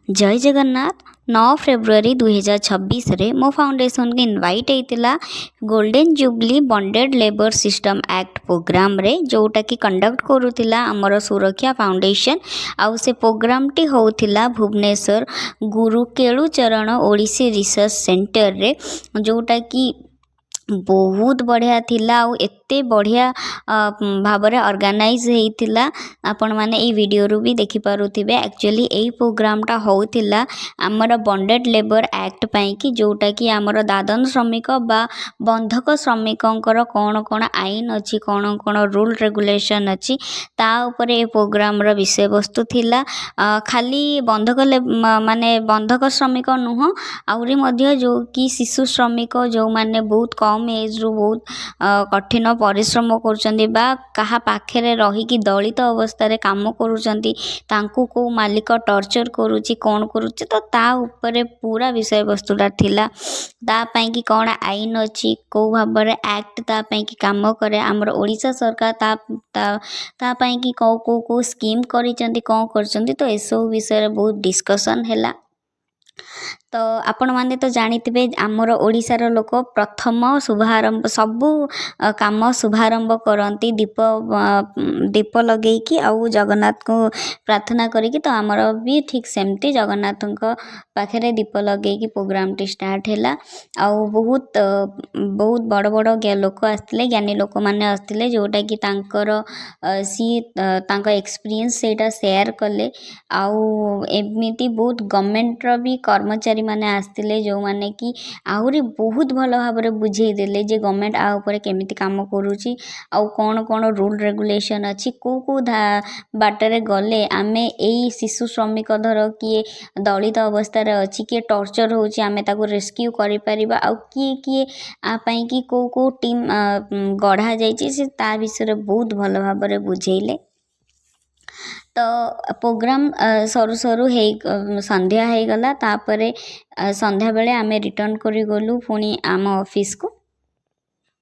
ଜୟ ଜଗନ୍ନାଥ। 9 ଫେବୃଆରୀ 2026ରେ ମୋ ଫାଉଣ୍ଡେସନକୁ ଇନଭାଇଟ୍ ହେଇଥିଲା Golden Jubilee Bonded Labour System Act ପ୍ରୋଗ୍ରାମରେ, ଯେଉଁଟାକି କଣ୍ଡକ୍ଟ କରୁଥିଲା ଆମର ସୁରକ୍ଷା ଫାଉଣ୍ଡେସନ୍। ଆଉ ସେ ପ୍ରୋଗ୍ରାମଟି ହେଉଥିଲା ଭୁବନେଶ୍ୱର ଗୁରୁ କେଳୁଚରଣ ଓଡ଼ିଶୀ ରିସର୍ଚ୍ଚ ସେଣ୍ଟରରେ, ଯେଉଁଟାକି ବହୁତ ବଢ଼ିଆ ଥିଲା ଆଉ ଏତେ ବଢ଼ିଆ ଭାବରେ ଅର୍ଗାନାଇଜ୍ ହେଇଥିଲା, ଆପଣମାନେ ଏଇ ଭିଡ଼ିଓରୁ ବି ଦେଖିପାରୁଥିବେ। ଆକ୍ଚୁଆଲି ଏଇ ପ୍ରୋଗ୍ରାମଟା ହେଉଥିଲା ଆମର ବଣ୍ଡେଡ଼ ଲେବର ଆକ୍ଟ ପାଇଁକି, ଯେଉଁଟାକି ଆମର ଦାଦନ ଶ୍ରମିକ ବା ବନ୍ଧକ ଶ୍ରମିକଙ୍କର କ'ଣ କ'ଣ ଆଇନ ଅଛି, କ'ଣ କ'ଣ ରୁଲ୍ ରେଗୁଲେସନ୍ ଅଛି, ତା ଉପରେ ଏ ପ୍ରୋଗ୍ରାମର ବିଷୟବସ୍ତୁ ଥିଲା। ଖାଲି ବନ୍ଧକ ମାନେ ବନ୍ଧକ ଶ୍ରମିକ ନୁହଁ, ଆହୁରି ମଧ୍ୟ ଯେଉଁ କି ଶିଶୁ ଶ୍ରମିକ, ଯେଉଁମାନେ ବହୁତ କମ୍ ଏଜ୍ରୁ ବହୁତ କଠିନ ପରିଶ୍ରମ କରୁଛନ୍ତି ବା କାହା ପାଖରେ ରହିକି ଦଳିତ ଅବସ୍ଥାରେ କାମ କରୁଛନ୍ତି, ତାଙ୍କୁ କେଉଁ ମାଲିକ ଟର୍ଚର୍ କରୁଛି, କ'ଣ କରୁଛି, ତ ତା ଉପରେ ପୁରା ବିଷୟବସ୍ତୁଟା ଥିଲା। ତା ପାଇଁକି କ'ଣ ଆଇନ ଅଛି, କେଉଁ ଭାବରେ ଆକ୍ଟ ତା ପାଇଁକି କାମ କରେ, ଆମର ଓଡ଼ିଶା ସରକାର ତା ତା ତା ପାଇଁକି କେଉଁ କେଉଁ କେଉଁ ସ୍କିମ୍ କରିଛନ୍ତି, କ'ଣ କରିଛନ୍ତି, ତ ଏସବୁ ବିଷୟରେ ବହୁତ ଡିସ୍କସନ୍ ହେଲା। ତ ଆପଣମାନେ ତ ଜାଣିଥିବେ, ଆମର ଓଡ଼ିଶାର ଲୋକ ପ୍ରଥମ ଶୁଭାରମ୍ଭ, ସବୁ କାମ ଶୁଭାରମ୍ଭ କରନ୍ତି ଦୀପ ଦୀପ ଲଗେଇକି ଆଉ ଜଗନ୍ନାଥଙ୍କୁ ପ୍ରାର୍ଥନା କରିକି। ତ ଆମର ବି ଠିକ୍ ସେମିତି ଜଗନ୍ନାଥଙ୍କ ପାଖରେ ଦୀପ ଲଗେଇକି ପ୍ରୋଗ୍ରାମଟି ଷ୍ଟାର୍ଟ ହେଲା। ଆଉ ବହୁତ ବହୁତ ବଡ଼ ବଡ଼ ଲୋକ ଆସିଥିଲେ, ଜ୍ଞାନୀ ଲୋକମାନେ ଆସିଥିଲେ, ଯେଉଁଟାକି ତାଙ୍କର ସିଏ ତାଙ୍କ ଏକ୍ସପିରିଏନ୍ସ ସେଇଟା ସେୟାର କଲେ। ଆଉ ଏମିତି ବହୁତ ଗଭର୍ଣ୍ଣମେଣ୍ଟର ବି କର୍ମଚାରୀମାନେ ଆସିଥିଲେ, ଯେଉଁମାନେ କି ଆହୁରି ବହୁତ ଭଲ ଭାବରେ ବୁଝେଇ ଦେଲେ ଯେ ଗଭର୍ଣ୍ଣମେଣ୍ଟ ଆ ଉପରେ କେମିତି କାମ କରୁଛି ଆଉ କ'ଣ କ'ଣ ରୁଲ୍ ରେଗୁଲେସନ୍ ଅଛି, କେଉଁ କେଉଁ ବାଟରେ ଗଲେ ଆମେ ଏଇ ଶିଶୁ ଶ୍ରମିକ, ଧର କିଏ ଦଳିତ ଅବସ୍ଥାରେ ଅଛି, କିଏ ଟର୍ଚର୍ ହେଉଛି, ଆମେ ତାକୁ ରେସ୍କ୍ୟୁ କରିପାରିବା, ଆଉ କିଏ କିଏ ଆ ପାଇଁକି କେଉଁ କେଉଁ ଟିମ୍ ଗଢ଼ାଯାଇଛି, ସେ ତା ବିଷୟରେ ବହୁତ ଭଲ ଭାବରେ ବୁଝେଇଲେ। ତ ପ୍ରୋଗ୍ରାମ୍ ସରୁ ସରୁ ହେଇ ସନ୍ଧ୍ୟା ହେଇଗଲା। ତାପରେ ସନ୍ଧ୍ୟାବେଳେ ଆମେ ରିଟର୍ଣ୍ଣ କରିଗଲୁ ପୁଣି ଆମ ଅଫିସକୁ।